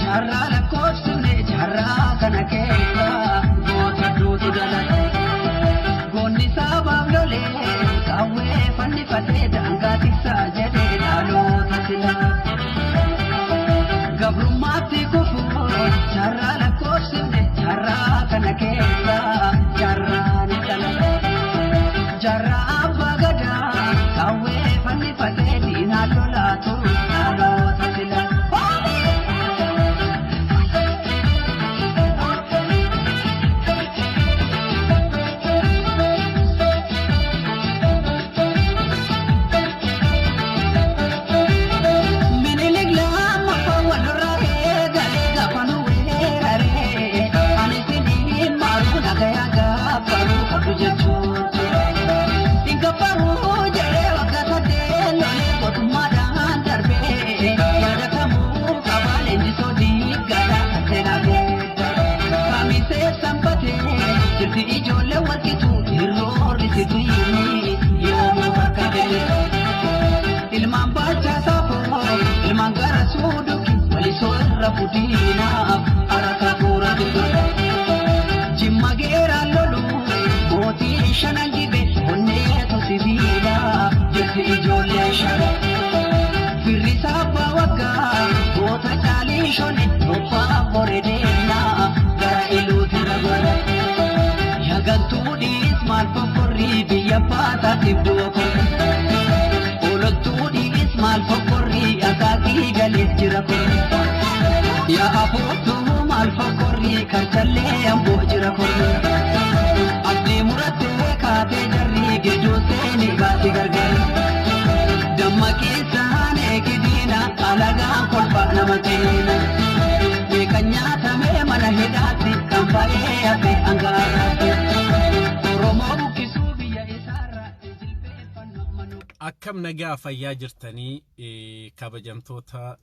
Jaarraa lakkoofsifne jaarraa kana keessa goota duutu dhalate. Goonni sabaaf lolee qawwee fannifatee daangaa tiksaa jedhee dhaloota filate. Gabrummaatti kufuun jaarraa lakkoofsifne jaarraa kana keessa jaarraa ni dhalate. Jaarraa abbaa gadaa qawwee fannifatee diinaa lolaatu dhaloota filate. Minilik lammaffaa walirraa eegalee gaafa nu weeraree ani siniin maaruu nagayaa gaaffaruu qabdu jechuun ture. Gaaffaruu jedhee waggaa sadeen lolee mootummaadhaan darbee yaadatamuu qaba leenjisoo diiggaadhaa kan seenaa geeddare. Kamisee sanbatee jirti ijoollee warqituu hirroorrisitu yoomuu harka kennitu. Ilmaan baachaa saafoo, ilmaan gara suuduki, walisoo irra fudiinaaf haraka fuura bitu. Jimma geeraan lolu, mootii shanan jibe, onneetu sibiila, jirti ijoollee shana. Firri sabbaa waggaa, goota caalii shone, robbaa horee deemnaa, gara iluuti ragora. Yagantuu dhiis maal fofforrii biyya baataatiif du'a korre. Ololtuu dhiis maal fofforrii akaakii galees jira korre. Yaa afooftuu maal fofforrii karchallee amboo jira korre. Abdii murattee kaatee jarrii gidduu seenii baati gargar. Damma keessaan eegidiina alagaan kolfa nama ceena. Beekan nyaatamee mana hidhaatti kan ba'ee hafe hangaaraatti. Oromoo buqqisuu biyya isaarraa jilbeeffannoo manuu. Akkam nagaa fayyaa jirtanii kabajamtoota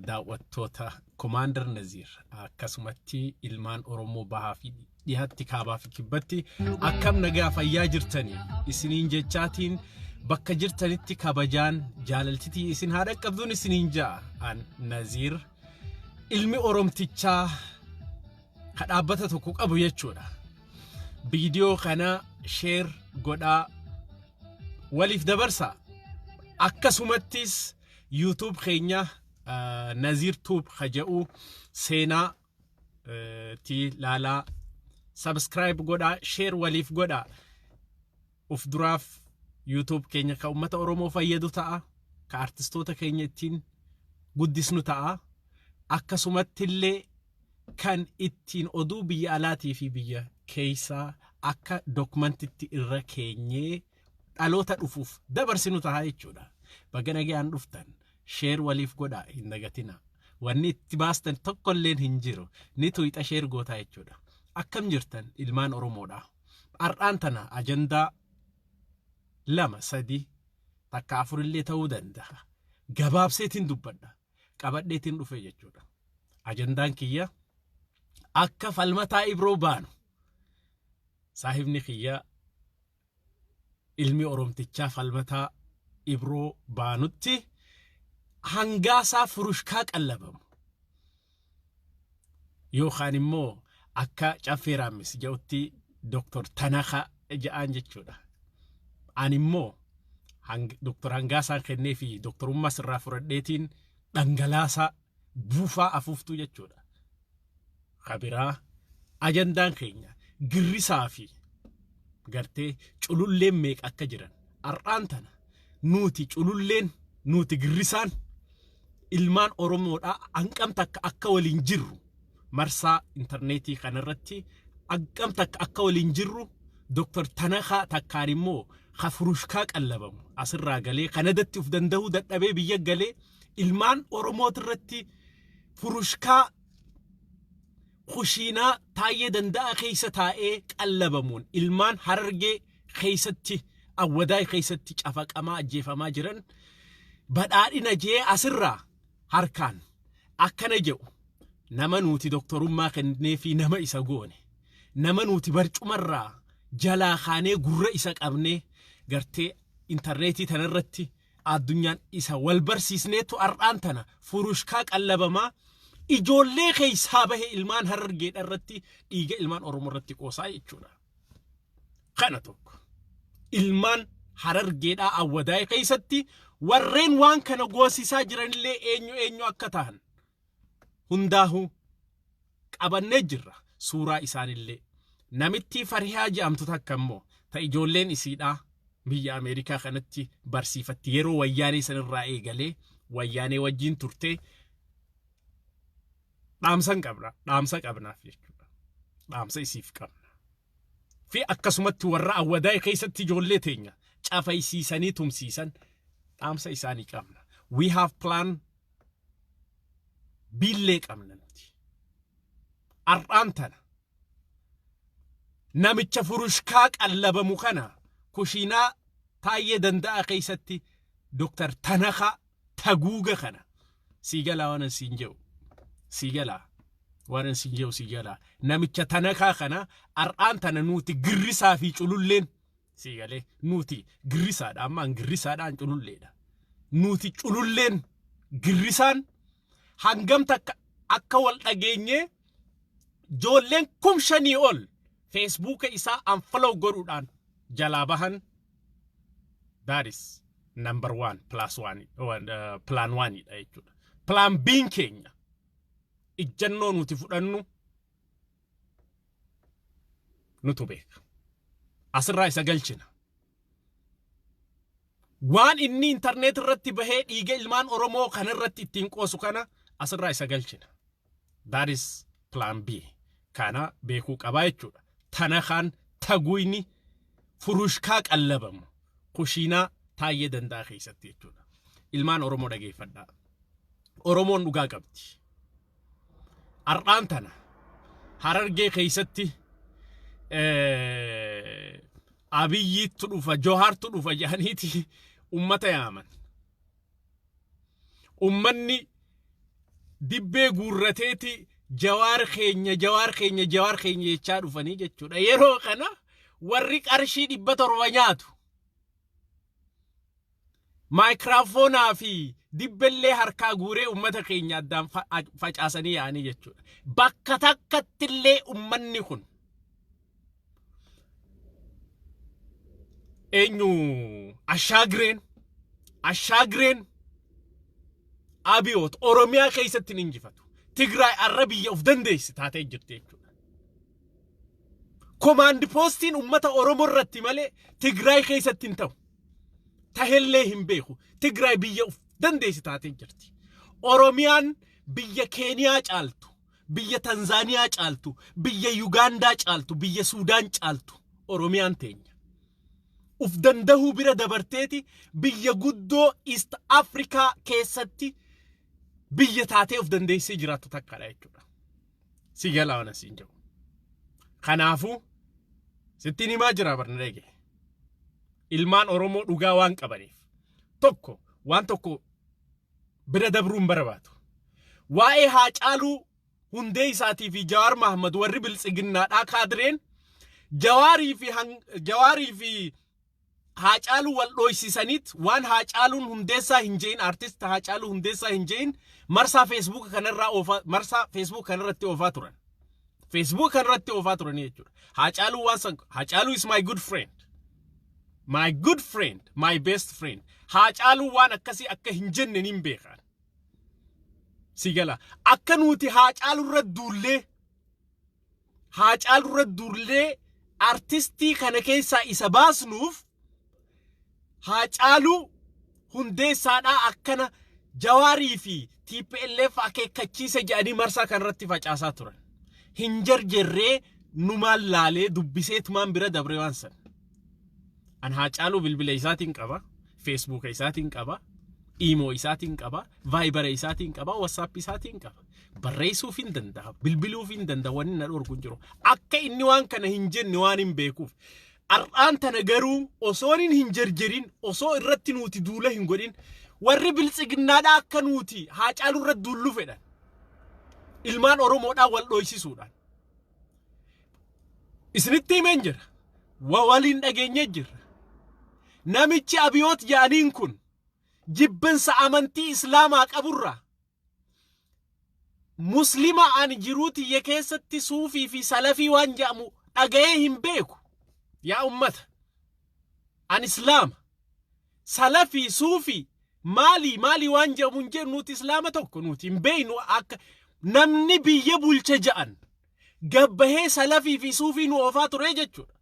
daawwattoota Komaander Naziir akkasumatti ilmaan Oromoo bahaa fi dhihaatti kaabaa fi kibbatti akkam nagaa fayyaa jirtanii isiniin jechaatiin bakka jirtanitti kabajaan jaalaltitii isin haa dhaqqabduun isiniin ja'a an Naziir ilmi Oromtichaa ka dhaabbata tokko qabu jechuudha. Viidiyoo kana sheer godhaa waliif dabarsaa. Akkasumattis YouTube keenya Naziir Tube ka jedhu seenaa ti laalaa subscribe godhaa share waliif godhaa. Uf duraaf YouTube keenya ka uummata Oromoo fayyadu ta'a. Ka artistoota keenya ittiin guddisnu ta'a. Akkasumatti illee kan ittiin oduu biyya alaatii fi biyya keessaa akka dokumantitti irra keenyee dhaloota dhufuuf dabarsinu ta'a jechuudha. Baga nagaan dhuftan sheer waliif godhaa hin dagatinaa. Wanni itti baastan tokkolleen hin jiru. Ni tuyxa sheer gootaa jechuudha. Akkam jirtan ilmaan Oromoodha. Har'aan tana ajandaa lama sadi takka afurillee ta'uu danda'a. Gabaabseetiin dubbadha. Qabadheetiin dhufe jechuudha. Ajandaan kiyya akka falmataa Ibroo baanu saahibni kiyya ilmi Oromtichaa falmataa Ibroo baanutti hangaasaa furushkaa qallabamu yookaan immoo akka caffee raammis jedhutti Dr. Tanaka ja'aan jechuudha. Ani immoo Dr. Hangaasaan kennee fi doktorummaa sirraa fudhadheetiin dhangalaasaa buufaa afuuftuu jechuudha. Kabiraa ajandaan keenya girrisaa fi gartee cululleen meeqa akka jiran har'aan tana nuti cululleen nuti girrisaan ilmaan Oromoodhaa hanqam takka akka waliin jirru marsaa intarneetii kanarratti hanqam takka akka waliin jirru Dr. Tanakaa takkaan immoo ka furushkaa qallabamu asirraa galee Kanadatti of danda'uu dadhabee biyya galee ilmaan Oromootirratti furushkaa kushiinaa taayyee danda'a keessa taa'ee qallabamuun ilmaan Harargee keessatti Awwadaay keessatti cafaqamaa ajjeefamaa jiran badhaadhina jee asirraa harkaan akkana jedhu nama nuti doktorummaa kennee fi nama isa goone nama nuti barcumarraa jalaa kaanee gurra isa qabnee gartee intarneetii tanarratti addunyaan isa wal barsiisneetu har'aan tana furushkaa qallabamaa Ijoollee keessaa bahe ilmaan Harargeedha irratti, dhiiga ilmaan Oromoo irratti qoosaa jechuudha. Kana tokko. Ilmaan Harargeedhaa Awwadaay keessatti warreen waan kana goosisaa jiranillee eenyu eenyu akka ta'an hundaahuu qabannee jirra, suuraa isaanillee. Namitti Farihaa jedhamtu takka immoo ta ijoolleen isiidhaa biyya Ameerikaa kanatti barsiifatti, yeroo Wayyaanee sanirraa eegalee Wayyaanee wajjin turte, dhaamsan qabna, dhaamsa qabnaaf jechuudha. Dhaamsa isiif qabna. Fi akkasumatti warra Awwadaay keessatti ijoollee teenya cafaysiisanii tumsiisan dhaamsa isaanii qabna. We have plan B illee qabna nuti. Har'aan tana namicha furushkaa qallabamu kana kushiinaa Taayyee Danda'a keessatti Dr. Tanakaa Taguuga kana, sii galaa waan siin jedhu, sii galaa waan siin jedhu, sii galaa? Namicha Tanakaa kana har'aan tana nuti girrisaa fi cululleen, sii galee? Nuti girrisaadha, ammaan girrisaadhaan cululleedha. Nuti cululleen girrisaan hangam takka akka wal dhageenyee ijoolleen 5,000 ol Feesbuuka isaa unfollow godhuudhaan jalaa bahan. That is number one plus one, plan one dha jechuudha. Plan B'n keenya ijjannoo nuti fudhannu nutu beeka. Asirraa isa galchina. Waan inni intarneet irratti bahee dhiiga ilmaan Oromoo kana irratti ittiin qoosu kana asirraa isa galchina. That is plan B. Kana beekuu qabaa jechuudha. Tanakaan Taguyni furushkaa qallabamu kushiinaa Taayyee Danda'a keessatti jechuudha. Ilmaan Oromoo, dhageeffadhaa. Oromoon dhugaa qabdi. Har'aan tana Harargee keessatti Abiyyiitu dhufa, Johaartu dhufa jedhaniiti ummata yaaman. Ummanni dibbee guurrateeti "Jawaar keenya, Jawaar keenya, Jawaar keenya" jechaa dhufanii jechuudha. Yeroo kana warri qarshii 700 nyaatu maayikiraafoonaa fi dibbellee harkaa guuree ummata keenya addaan facaasanii yaa'anii jechuudha. Bakka takkattillee ummanni kun eenyu Ashaagireen Abiyoot Oromiyaa keessatti hin injifatu. Tigraay arra biyya of dandeessi taatee jirti jechuudha. Command postiin ummata Oromoo irratti malee Tigraay keessatti hin ta'u. Tahellee hin beeku. Tigraay biyya of dandeessi taatee jirti. Oromiyaan biyya Keeniyaa caaltu, biyya Tanzaaniyaa caaltu, biyya Yugaandaa caaltu, biyya Suudaan caaltu Oromiyaan teenya. Uf dandahuu bira dabarteeti biyya guddoo East Africa keessatti biyya taatee of dandeessee jiraattu takkaadha jechuudha. Si galaa waan asiin jiru? Kanaafuu sittiin himaa jira, barna dhage. Ilmaan Oromoo dhugaa waan qabaniif tokko waan tokko bira dabruu hin barbaadu. Waa'ee Haacaaluu Hundee isaatii fi Jawaar Mahmad, warri Biltsiginnaadhaa kaadireen Jawaarii fi Haacaaluu wal dhooysisaniit waan Haacaaluun Hundeessaa hin je'in, artist Haacaaluu Hundeessaa hin je'in, marsaa Feesbuuk kanarraa oofaa, marsaa Feesbuuk kanarratti oofaa turan. Feesbuuk kanarratti oofaa turanii jechuudha. Haacaaluu waan san, Haacaaluu is my good friend. My good friend, my best friend. Haacaaluu waan akkasii akka hin jenne nin beekan. Si gala? Akka nuti Haacaaluu irra duullee, Haacaaluu irra duullee artistii kana keessaa isa baasnuuf, Haacaaluu Hundeessaadhaa akkana Jawaarii fi TPLF akeekkachiise jedhanii marsaa kanarratti facaasaa turan. Hin jarjarree, numaan laalee dubbiseetumaan bira dabre waan san. An Haacaaluu bilbila isaatiin qaba, Feesbuuka isaatiin qaba, Iimoo isaatiin qaba, Vaayibara isaatiin qaba, Wasaap isaatiin qaba. Barreessuuf hin danda'a, bilbiluuf hin danda'a, wanni na dhorku hin jiru. Akka inni waan kana hin jenne waan hin beekuuf. Har'aan tana garuu osoo inni hin jarjarin, osoo irratti nuti duula hin godhin, warri Biltsiginnaadhaa akka nuti Haacaaluu irratti duullu fedhan. Ilmaan Oromoodhaa wal dhooysisuudhaan. Isinitti himeen jira. Waliin dhageenyee jirra. Namichi Abiyoot jedhaniin kun jibbansa amantii Islaamaa qaburraa Muslima ani jiruu tiyya keessatti suufii fi salafii waan jedhamu dhaga'ee hin beeku. Yaa ummata, ani Islaama. Salafii, suufii, maalii maalii waan jedhamu hin jedhu. Nuti Islaama tokko, nuti hin beeknu. Akka namni biyya bulche ja'an gabbahee salafii fi suufii nu oofaa ture jechuudha.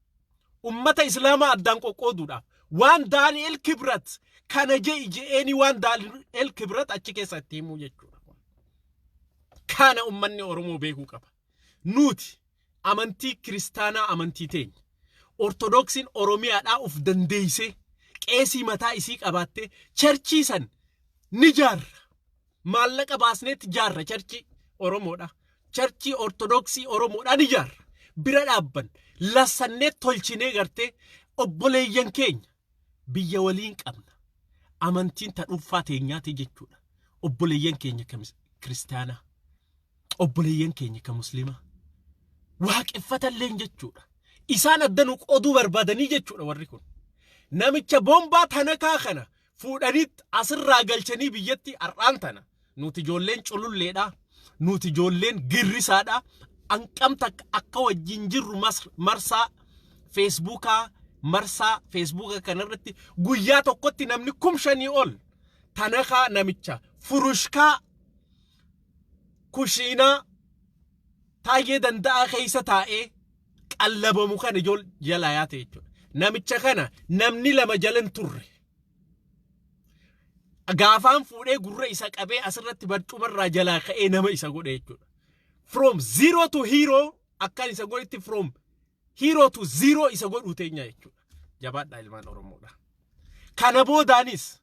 Ummata Islaamaa addaan qoqqooduudhaaf waan Daani'el Kibrat kana je'i je'eeni, waan Daani'el Kibrat achi keessa itti himuu jechuudha. Kana ummanni Oromoo beekuu qaba. Nuti amantii Kiristaanaa, amantii teenya. Ortodoksiin Oromiyaadhaa uf dandeeysee qeesii mataa isii qabaattee churchii san ni jaarra. Maallaqa baasneetti jaarra churchii Oromoodha. Churchii Ortodoksii Oromoodhaa ni jaarra. Bira dhaabban lassannee tolchinee gartee obboleeyyan keenya biyya waliin qabna. Amantiin ta dhuunfaa teenyaati jechuudha. Obboleeyyan keenya Kiristaanaa, obboleeyyan keenya ka Muslimaa, waaqeffatalleen jechuudha. Isaan adda nu qooduu barbaadanii jechuudha warri kun. Namicha boombaa tanakaa kana fuudhaniit asirraa galchanii biyyatti har'aan tana. Nuti ijoolleen cululleedha. Nuti ijoolleen girrisaadha. Anqamta akka wajjin jirru marsaa Feesbuukaa, marsaa Feesbuukaa kanarratti guyyaa tokkotti namni 5,000 ol tanakaa namicha furushkaa kushiinaa Taayyee Danda'aa keessa taa'ee qallabamu kan ijool jalaa yaate jechuudha. Namicha kana namni lama jala hin turre. Gaafaan fuudhee gurra isa qabee asirratti barcumarraa jalaa ka'ee nama isa godhe jechuudha. From zero to hero akkaan isa godhetti, from hero to zero isa godhuu teenya jechuudha. Jabaadhaa, ilmaan Oromoodha. Kana boodaanis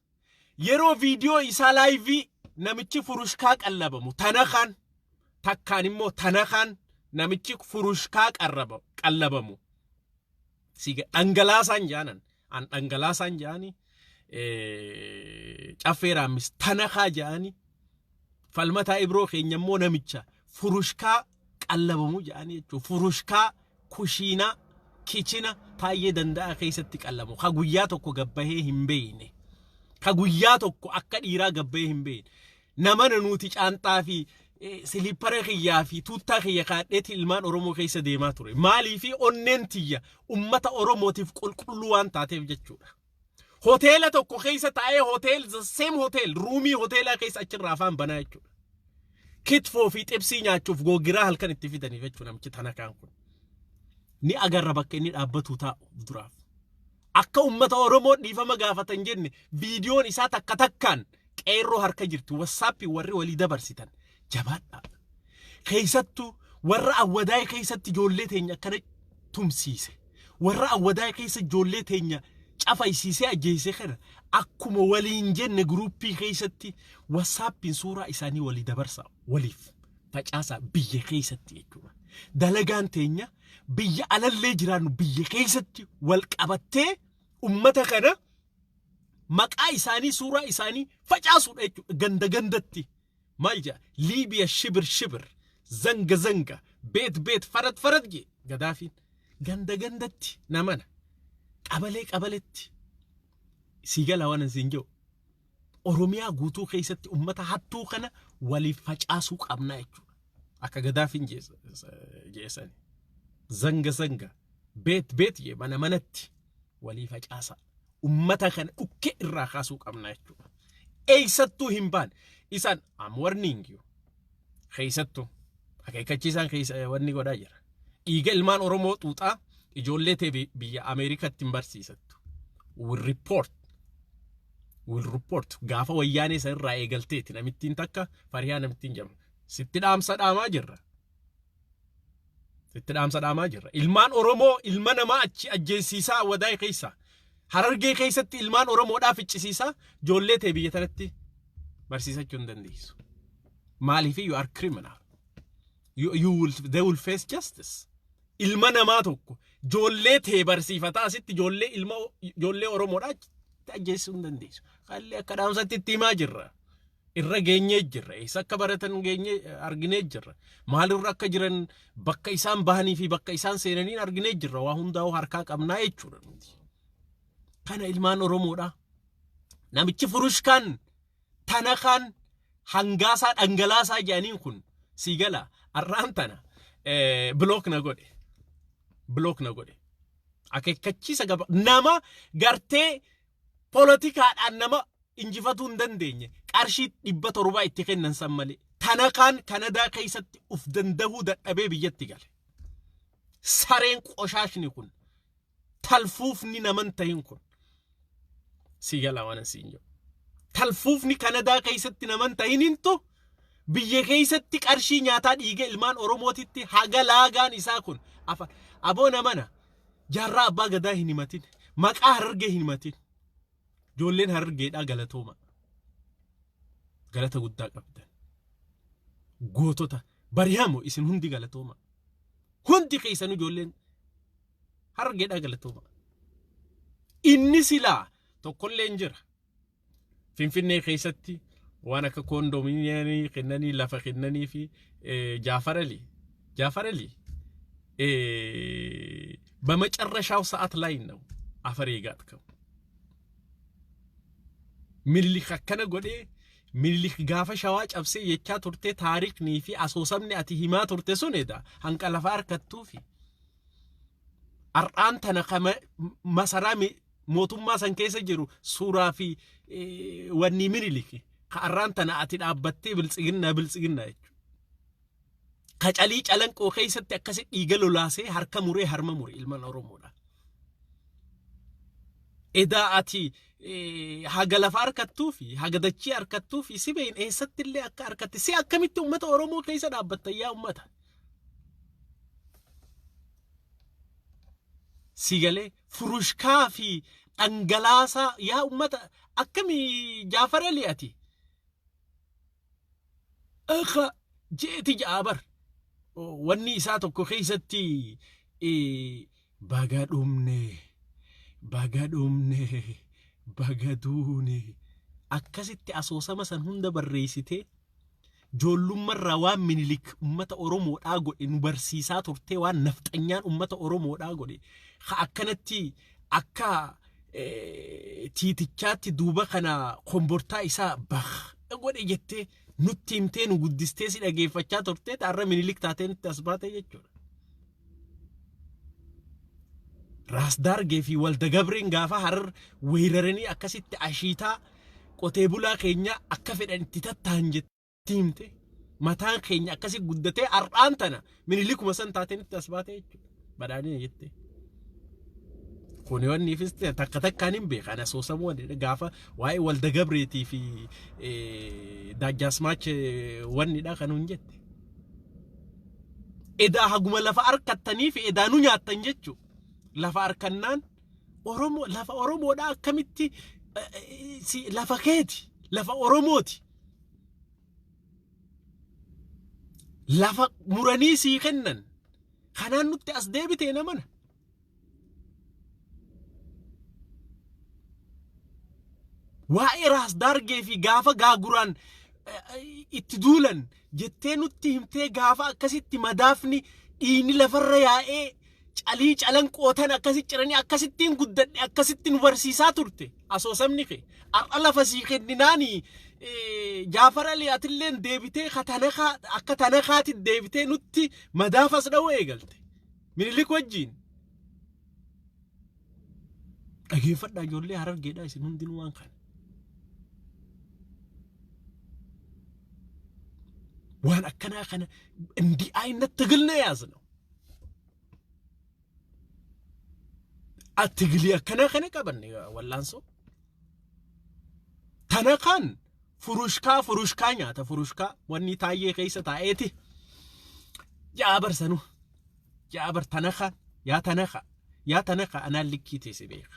yeroo viidiyoo isaa live namichi furushkaa qallabamu tanakaan takkaan immoo tanakaan namichi furushkaa qallabamu siga dhangalaasaan jaanan, an dhangalaasaan jaani, caffee raammis tanakaa jaani, Falmataa Ibroo keenya immoo namicha furushkaa qallabamu jaani jechuudha. Furushkaa kushiinaa, kitchen Taayyee Danda'aa keessatti qallamu, ka guyyaa tokko gabbahee hin beeyne, ka guyyaa tokko akka dhiiraa gabbahee hin beeyne, namana nuti caanxaa fi silippara kiyyaa fi tuuttaa kiyya kaadheeti ilmaan Oromoo keessa deemaa ture. Maalii fi onneen tiyya ummata Oromootiif qulqulluu waan taateef jechuudha. Hoteela tokko keessa taa'ee, hotel, the same hotel roomii hoteelaa keessa achirraa afaan banaa jechuudha. Kitfoo fi xibsii nyaachuuf googiraa halkan itti fidaniif jechuudha namichi tanakaan kun. Ni agarra bakka inni dhaabbatu taa'u duraaf. Akka ummata Oromoo dhiifama gaafatan jenne, viidiyoon isaa takka takkaan qeerroo harka jirti. WhatsAppii warri walii dabarsitan jabaadhaa. Keessattuu warra Awwadaay keessatti ijoollee teenya akkana tumsiise. Warra Awwadaay keessa ijoollee teenya cafaysiisee ajjeese kana akkuma waliin jenne groupii keessatti WhatsAppiin suuraa isaanii walii dabarsa, waliif facaasaa biyya keessatti jechuudha. Dalagaan teenya biyya alallee jiraannu biyya keessatti wal qabattee ummata kana maqaa isaanii, suuraa isaanii facaasuudha jechuudha ganda gandatti. Maal jedha? Liibiya shibir shibir, zanga zanga, beet beet, farad farad jee Gadaafiin. Ganda gandatti namana qabalee qabaletti sii gala waan siin jedhu. Oromiyaa guutuu keessatti ummata hattuu kana waliif facaasuu qabna jechuudha. Akka Gadaafiin jeesani. Zanga zanga, beet beet jee, mana manatti walii facaasa. Ummata kana dhukkee irraa kaasuu qabna jechuudha. Eessattuu hin baane. Isaan, I'm warning you. Keessattuu akeekkachiisaan keessa wanni godhaa jira. Dhiiga ilmaan Oromoo xuuxaa ijoollee ta'e biyya Ameerikaatti hin barsiisattu. Will report. Will report. Gaafa Wayyaanee san irraa eegalteeti namittiin takka Fariyaa namittiin jedhamu. Sitti dhaamsa dhaamaa jirra. Sitti dhaamsa dhaamaa jirra. Ilmaan Oromoo ilma namaa achi ajjeesiisaa Wadaay keessa. Harargee keessatti ilmaan Oromoodhaa ficcisiisaa ijoollee ta'e biyya tanatti barsiisachuu hin dandeessu. Maaliif? You are criminal. You will, they will face justice. Ilma namaa tokko ijoollee ta'e barsiifataa asitti ijoollee ilma ijoollee Oromoodhaa ajjeesuu hin dandeessu. Kalli akka dhaamsatti itti himaa jirra. Irra geenyee jirra. Eessa akka baratan geenyee arginee jirra. Maalirra akka jiran, bakka isaan bahanii fi bakka isaan seenaniin arginee jirra. Waa hundaa'uu harkaa qabnaa jechuudha nuti. Kana ilmaan Oromoodha. Namichi furushkaan tanakaan hangaasaa dhangalaasaa jedhaniin kun Sii gala arraan tana block na godhe. Block na godhe. Akeekkachiisa gaba nama gartee poolotikaadhaan nama injifatuu hin dandeenye qarshii 700 itti kennan san malee. Tana kaan Kanadaa keessatti uf dandahuu dadhabee biyyatti gale. Sareen qoshaashni kun talfuufni naman tahin kun si gala waan siin jedhu. Talfuufni Kanadaa keessatti naman tahinintu biyya keessatti qarshii nyaataa dhiiga ilmaan Oromootitti haga laagaan isaa kun afa aboo namana jaarraa abbaa gadaa hin himatin, maqaa Harargee hin himatin. Ijoolleen Harargeedhaa galatooma. Galata guddaa qabdan. Gootota bari'amu isin hundi galatooma. Hundi keessan ijoolleen Harargeedhaa galatooma. Inni silaa tokkollee hin jira. Finfinnee keessatti waan akka koondoominiyeemii kennanii lafa kennanii fi Jaafar Ali Jaafar Ali በመጨረሻው ሰዓት ላይ ነው አፈር የጋጥከው። Minilik akkana godhee, Minilik gaafa Shawaa cabsee jechaa turte, taariknii fi asoosamni ati himaa turte sun eda hanqa lafa harkattuufi. Har'aan tana kama masaraa mootummaa san keessa jiru suuraa fi wanni Minilik ka har'aan tana ati dhaabbattee biltsiginnaa biltsiginnaa jechuudha. Ka calii calanqoo keessatti akkasi dhiiga lolaasee harka muree harma mure ilmaan Oromoodha. Edaa ati haga lafa harkattuu fi haga dachii harkattuu fi si beeyin eessatti illee akka harkatte si akkamitti uummata Oromoo keessa dhaabbatta yaa uummata. Si galee furushkaa fi dhangalaasaa yaa uummata akkamii Jaafar Ali ati. Akka jeeti ja'a bar wanni isaa tokko keessatti baga dhumne, baga dhumne, baga duune akkasitti asoosama san hunda barreessitee joollummarraa waan Minilik ummata Oromoodhaa godhe nu barsiisaa turtee, waan nafxanyaan ummata Oromoodhaa godhe ka akkanatti akka tiitichaatti duuba kana kombortaa isaa bah godhe jettee nutti himtee nu guddistee si dhageeffachaa turtee har'a Minilik taatee nutti as baate jechuudha. Raas Daargee fi Walda Gabreen gaafa Harar weeraranii akkasitti ashiitaa qotee bulaa keenya akka fedhan itti tatta'an jettee himte. Mataan keenya akkasi guddatee har'aan tana Minilikuma san taatee nutti as baate jechuudha. Badhaadhina jettee. Kuni wanni ifis ta'e takka takkaan hin beekan asoosamuu wanni gaafa waa'ee Walda Gabreetii fi Daajjaasmaach wannidha kan hin jette. Edaa haguma lafa harkattanii fi edaa nu nyaattan jechuudha. Lafa harkannaan Oromoo lafa Oromoodhaa akkamitti lafa keeti, lafa Oromooti. Lafa muranii sii kennan kanaan nutti as deebitee namana. Waa'ee Raas Daargee fi gaafa gaaguraan itti duulan jettee nutti himtee gaafa akkasitti madaafni dhiigni lafarra yaa'ee calii calanqootan akkasi ciranii akkasittiin guddadhe akkasitti nu barsiisaa turte asoosamni kee har'a lafa sii kenninaani. Jaafar Ali, atilleen deebitee akka tanakaatti deebitee nutti madaafas dha'uu eegalte Minilik wajjiin. Dhageeffadhaa ijoollee Harargeedhaa, isin hundinuu waan kana. waan akkanaa kana እንዲህ አይነት ትግል ነው የያዝነው። ትግli akkanaa kana qabanne wallaansoo. Tana kan furushkaa furushkaa nyaata, furushkaa wanni taayyee keessa taa'eeti. Yaa barsanu yaa bar tanaka yaa tanaka yaa tanaka anaan likkii teesse beeka.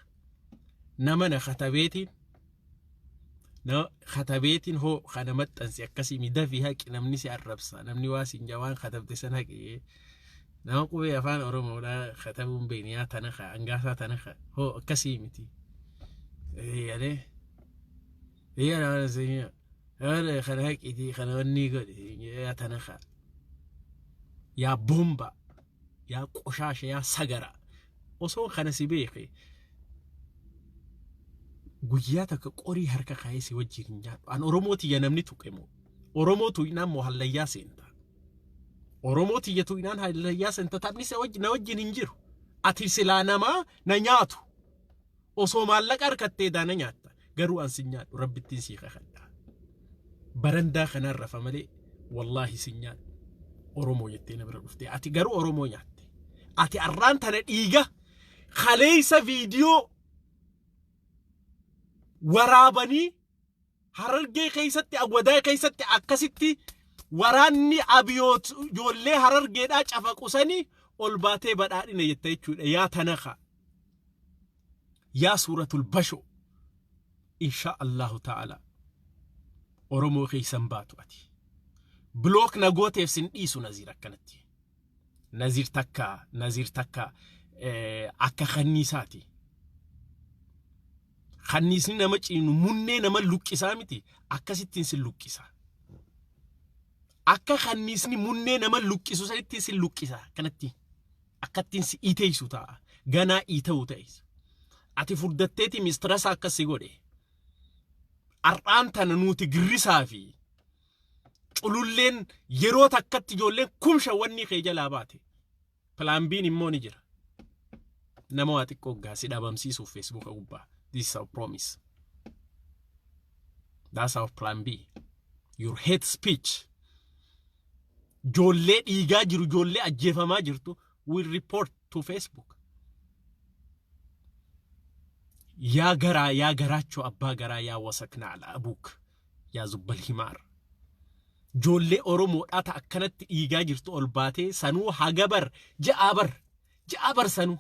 Nama na katabeetiin na katabeetiin hoo kana maxxansi akkasii midafii haqi, namni si arrabsa, namni waa siin jawaan katabte san haqi, nama qubee afaan Oromoodhaa katabuun beekni, yaa tanaka angaasaa tanaka hoo akkasii miti. Yalee yaa kana haqitii kana wanni godhe yaa tanaka yaa bomba yaa qoshaasha yaa sagara osoo kana si beeke guyyaa takka qorii harka kaayee si wajjin hin nyaadhu. An Oromoo tiyya namni tuqe moo Oromoo tuqnaan moo hallayyaa seenta. Oromoo tiyyatu inaan hallayyaa san taphni na wajjin hin jiru. Ati silaa namaa na nyaatu. Osoo maallaqa harkattee daana nyaatta. Garuu an sin nyaadhu, rabbittiin sii kakadha. Barandaa kanaan rafa malee wallaahi sin nyaadhu. Oromoo jettee na bira dhuftee ati garuu Oromoo nyaatte. Ati arraan tana dhiiga kaleessa viidiyoo waraabanii Harargee keessatti, Awwadaa keessatti akkasitti waraanni abiyoot ijoollee Harargeedhaa cafaqusanii ol baatee badhaadhina jetta jechuudha. Yaa tanaka. Yaa suuratul basho. Insha Allahu ta'ala. Oromoo keessan baatu ati. Block na gooteef sin dhiisu Naziir akkanatti. Naziir takka, Naziir takka akka kanniisaati. Kanniisni nama ciinu munnee nama luqqisaa miti, akkasittiin sin luqqisa. Akka kanniisni munnee nama luqqisu sanittiin sin luqqisa akkanatti. Akkattiin si iteessu ta'a. Ganaa ita'u ta'es. Ati furdatteeti mistirasa akkas si godhe. Har'aan tana nuti girrisaa fi cululleen yeroo takkatti ijoolleen kumsha wanni kee jalaa baate. Plan B'n immoo ni jira. Nama waa xiqqoo gaasi dhabamsiisuuf Feesbuuka gubbaa. This is our promise. That's our plan B. Your hate speech. Ijoollee dhiigaa jiru, ijoollee ajjeefamaa jirtu will report to Facebook. Yaa garaa, yaa garaachoo abbaa garaa, yaa wasakna ala abuuk, yaa zubbal himaar. Ijoollee Oromoodhaa ta akkanatti dhiigaa jirtu ol baatee sanuu haga bar ja'a bar ja'a bar sanuu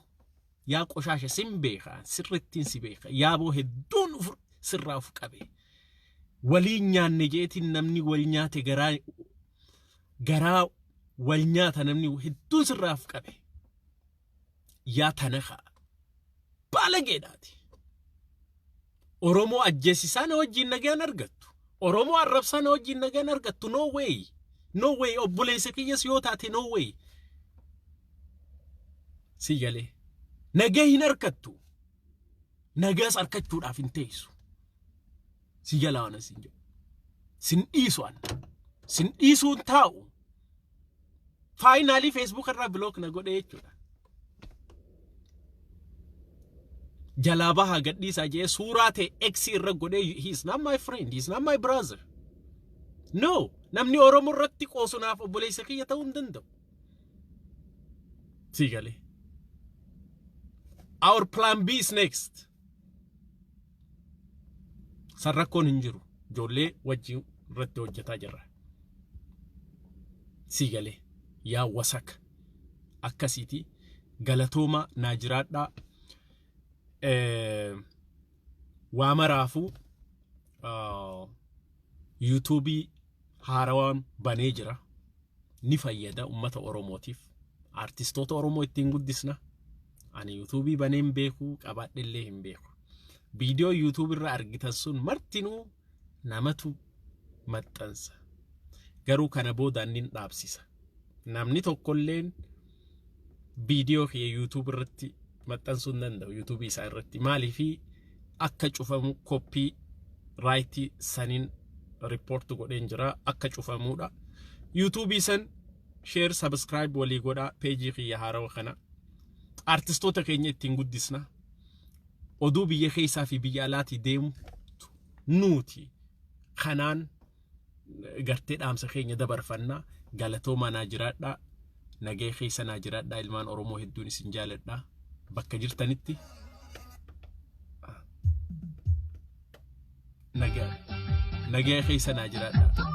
yaa qoshaasha sin beeka, sirrittiin si beeka, yaaboo hedduun sirraa uf qabe. Waliin nyaanne jeetiin namni wal nyaate garaa garaa wal nyaata, namni hedduun sirraa uf qabe. Yaa tanaka baalageedhaati. Oromoo ajjeesisaa na wajjin nagaan argattu. Oromoo arrabsaa na wajjin nagaan argattu. No way. No way. Obboleessa kiyyas yoo taate, no way. Si galee. Nagaa hin argattu. Nagaas argachuudhaaf hin teessu. Si jalaa waan sin jedhu. Sin dhiisu an. Sin dhiisuun taa'u. Finally Facebook irraa block na godhe jechuudha. Jalaa bahaa gadhiisaa jee suuraa ta'e X irra godhee. He is not my friend, he is not my brother. No, namni Oromoo irratti qoosunaaf obboleessa kiyya ta'uu hin danda'u. Si galee. Our plan B is next. San rakkoon hin jiru. Ijoollee wajjin irratti hojjetaa jirra. Si galee. Yaa wasaka. Akkasiiti. Galatooma, naa jiraadhaa. Waa maraafuu yuutuubii haarawaan banee jira. Ni fayyada uummata Oromootiif. Artistoota Oromoo ittiin guddisna. Ani yuutuubii banee hin beeku, qabaadhellee hin beeku. Viidiyoo yuutuubii irra argitan sun martinuu namatu maxxansa. Garuu kana booda inni dhaabsisa. Namni tokkolleen viidiyoo kiyya yuutuub irratti maxxansuu hin danda'u yuutuubii isaa irratti. Maaliifi akka cufamu copyright saniin report godheen jira, akka cufamuudha. Yuutuubii san share, subscribe walii godhaa peejii kiyya haarawa kana. Artistoota keenya ittiin guddisna. Oduu biyya keessaa fi biyya alaatii deemu nuuti kanaan gartee dhaamsa keenya dabarfannaa. Galatoomaa, naa jiraadhaa, nagee keessa naa jiraadhaa. Ilmaan Oromoo hedduun isin jaaladhaa bakka jirtanitti. Nagaa nagee keessa naa jiraadhaa.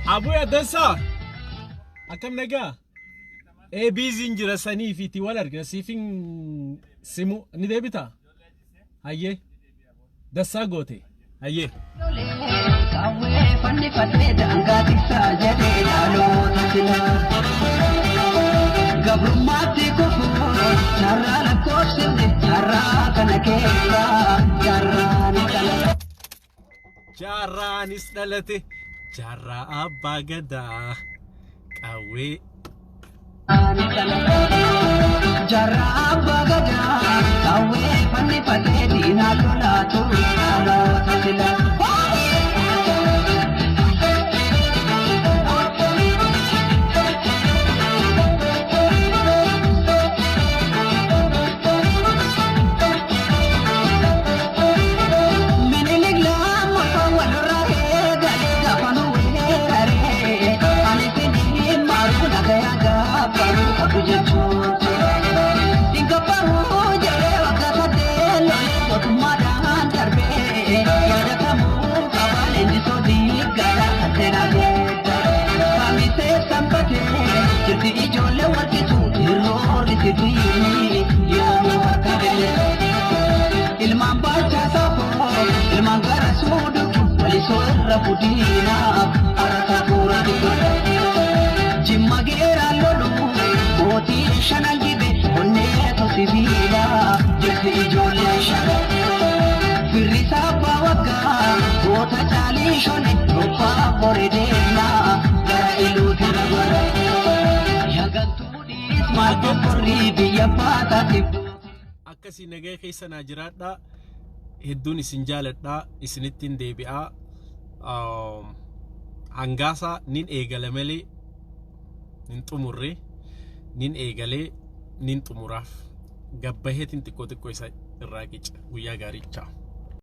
Abuya Dansaa, akkam nagaa? Ee, biiziin jira sanii fi itti wal argina, siifin simu ni deebita? Hayyee. Dassaa goote. Hayyee. Qawwee fannifadhee daangaa tiksaa jedhee dhaloota silaa. Gabrummaatti kufuun carraa lakkoofsifne jaarraa kana keessa jaarraa. Jaarraanis dhalate jaarraa abbaa gadaa qawwee. Jaarraa abbaa gadaa qawwee fannifatee diinaa lolaa ture dhaloota silaa. Minilik lammaffaa walirraa eegalee gaafa nu weeraree ani siniin maaruu nagayaa gaaffaruu qabu jechuun Dingafaruu jedhee waggaa saddeet lolee mootummaadhaan darbee yaadatamuu qaba leenjisoo diiggaadhaa kan seenaa geeddare. Kaamisee sanbatee jirti ijoollee warqituu irroorri sibiilii yoomuu harka beellee. Ilmaan baachaa saafoo ilmaan gara suudutu walisoo irra fudiinaaf harka fuura dibata. Jimma geeraan lolu mootii shanan jibe onneetu sibiila jirti ijoollee shanan. Firrisaa abbaa waggaa goota caalii shone robbaa bore deemnaa gara iluuti nagara. Yagantuu dhiis maal kokkorrii biyya baataatiif. Akkasii nagaa keessa naa jiraadhaa. Hedduun isin jaaladhaa. Isinittiin deebi'aa. Hangaasaa nin eegala malee nin xumurre, nin eegalee nin xumuraaf gabbaheetiin xiqqoo xiqqoo isa irraa qica. Guyyaa gaarii, chaa.